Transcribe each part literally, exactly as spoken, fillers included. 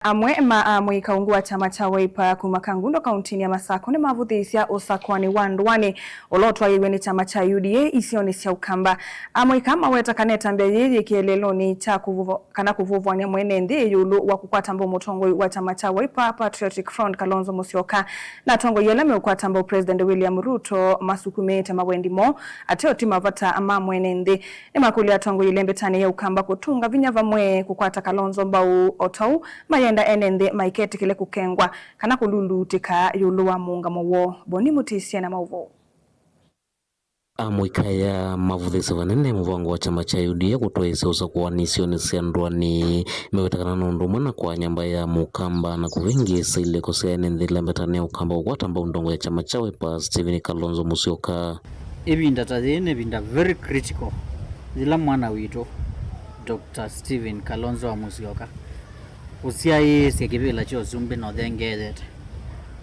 Amwe ma amũika ungu wa kyama kya Wiper kuma Kangundo kauntinĩ ya Masakũ nĩmavũthĩĩsya ũsakũani wa ndũanĩ ũla ũtwaĩĩw'e nĩ kyama kya U D A isionĩ sya Ukamba. Amũika maweta kana ĩtambya yĩĩ yĩ kĩeleelonĩ kya kũvũvo-, kana kũvũvũany'a mwene nthĩ ĩũlũ wa kũkwata mbau mũtongoi wa kyama kya Wiper Patriotic Front Kalonzo Musyoka na atongoi ala meũkwata mbau President William Ruto masukumĩĩte mawendi moo, ateo ti mavata ma mwene nthĩ. Nĩmakũlya atongoi ĩlembetanĩ ya Ukamba kũtũnga vinya vamwe kũkwata Kalonzo mbau, o ta ũu mayenda ene nthĩ maiketĩkĩle kũkengwa kana kũluluutĩka ĩũlũ wa mũũngamo woo. Boni Mũtĩsye na maũvoo. Amũika aya mavũthĩĩsye vanene mũvango wa kyama kya U D A kũtwaĩĩsya ũsakũani isionĩ sya ndũanĩ, meweta kana nũndũ ũmwe na kũaany'a mbaĩ ya Mũkamba na kũvĩngĩĩsa ilĩko sya ene nthĩ ĩlembetanĩ ya Ukamba kũkwata mbau ndongo ya kyama kya Wiper Stephen Kalonzo Musyoka. Ĩvinda ta yĩĩ nĩ ĩvinda very critical yĩla mwana witũ Doctor Stephen Kalonzo wa Musyoka ũsyaĩĩsye kĩvĩla kya ũsumbĩ na ũthengeeyete.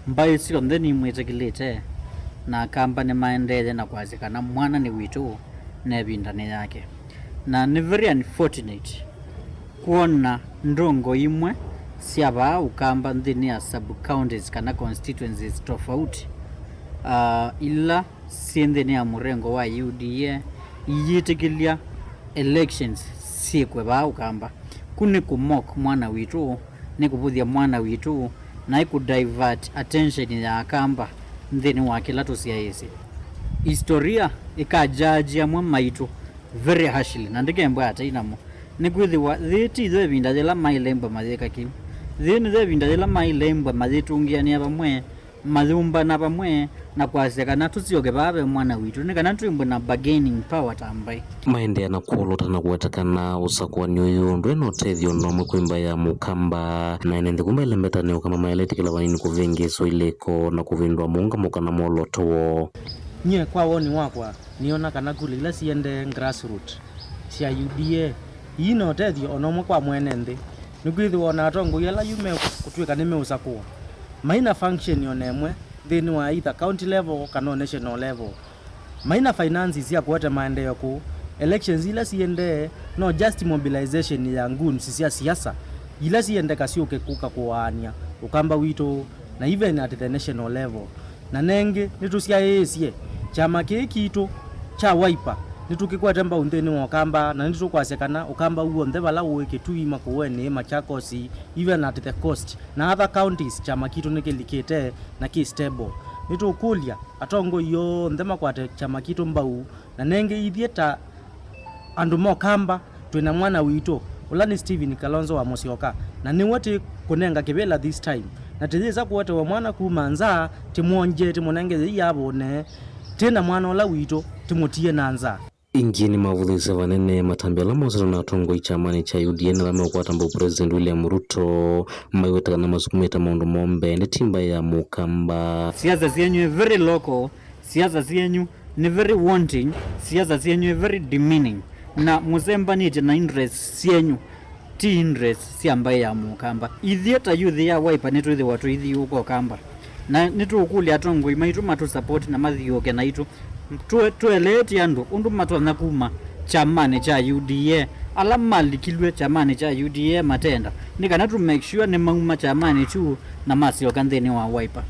Mbaĩ syonthe nimwĩtĩkĩlĩte, na Akamba nĩmaendeeye na kwasya kana mwana nĩ witũ na ĩvinda nĩ yake. Na nĩ very unfortunate kwona ndongo imwe sya vaa Ukamba nthĩnĩ ya sub-counties kana constituencies tofauti, ah, ila syĩ nthĩnĩ ya mũrengo wa U D A iyĩtĩkĩlya elections syĩkwe vaa Ukamba. Ku nĩ kũmock mwana witũ, nĩ kũvũthya mwana witũ, na ĩkũ divert attention ya Akamba nthĩnĩ wa kĩla tũsyaĩĩsye. Historia ĩkajudge amwe maitũ very harshly, na ndĩkembwa atei namo. Nĩkwĩthĩwa yĩĩ ti yo ĩvinda yĩla maĩle mbwa mayĩka kĩu. Yĩĩ nĩyo ĩvinda yĩla maĩle mbwa mayĩtũngĩanĩa vamwe, mayũmbana vamwe, na kwasya kana tũsyoke vaa ve mwana witũ, nĩ kana twĩmbwe na bargaining power ta mbaĩ. Maendeea na kwolota na kũweta kana ũsakũani ũyũ ndwĩ na ũtethyo o na ũmwe kwĩ mbaĩ ya Mũkamba, na ene nthĩ kuma ĩlembetanĩ ya Ũkamba mayaletĩkĩla vanini kũvĩngĩĩswa ilĩko na kũvĩndũa mũũngamo kana mwolooto woo. Nyie kwa woni wakwa, nĩona kana kula ila siendee grassroot sya U D A ii na ũtethyo o na ũmwe kwa mwene nthĩ, nĩkwĩthĩwa o na atongoi ala yu mekũtw'ĩka nĩmeũsakũwa, mai na function o na ĩmwe nthĩnĩ wa either county level kana o national level. Mai na finances sya kũete maendeeo kũu. Elections ila siendee no just mobilization ya goons sya siasa ila siendeka syũke kũka kũaany'a Ũkamba witũ na even at the national level. Na nengĩ, nĩtũsyaĩĩsye kyama kĩĩ kitũ kya Wiper nĩtũkĩkwete mbau nthĩnĩ wa Ũkamba, na nĩtũkwasya kana Ũkamba w'onthe vala ũĩ, Kitui, Makueni, Machakos, even at the coast na other counties, kyama kitũ nĩkĩlikĩte na kĩ stable. Nĩtũkũlya atongoi onthe makwate kyama kitũ mbau, na nengĩ ithyĩ ta andũ ma Ũkamba twĩ na mwana witũ, ũla nĩ Stephen Kalonzo wa Musyoka, na nĩwe tĩkũnenga kĩvĩla this time, na tĩyĩsa kũetewa mwana kuma nza, tĩmwongye, tĩmũnenge yĩia avũne, tĩ na mwana ũla witũ, tĩmũtie na nza. Ĩngĩ nĩmavũthĩĩsye vanene matambya ala mosetwe na atongoi kyamanĩ kya U D A na ala meũkwata mbau President William Ruto, maiweta kana masukumĩte maũndũ moo mbee, nĩ ti mbaĩ ya Mũkamba. Siasa syenyu ĩ very local, siasa syenyu nĩ very wanting, siasa syenyu ĩ very demeaning, na mũsembanĩtye na interest syenyu, ti interest sya mbaĩ ya Mũkamba. Ithyĩ ta youth ya Wiper nĩtwĩthĩwa tũithiũũka Ũkamba, na nĩtũũkũlya atongoi maitũ matũ support na mathiũũke naitũ. Tũe-, tũeleetye andũ ũndũ matonya kuma kyamanĩ kya U D A, ala malikilw'e kyamanĩ kya U D A matenda, nĩ kana tũ make sure nĩmauma kyamanĩ kyu na masyoka nthĩnĩ wa Wiper.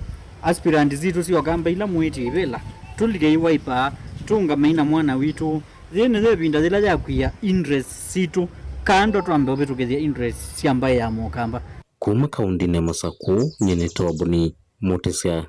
Aspirant sitũ sya Ũkamba ila mwĩtĩĩvĩla, tũlikei Wiper, tũũngamei na mwana witũ. Yĩĩ nĩyo ĩvinda yĩla ya kwia interest sitũ kando twambe ũvĩtũkĩthya interest sya mbaĩ ya Mũkamba. Kuma kaũndĩnĩ ya Masakũ, nyie nĩ Toboni Mũtĩsya.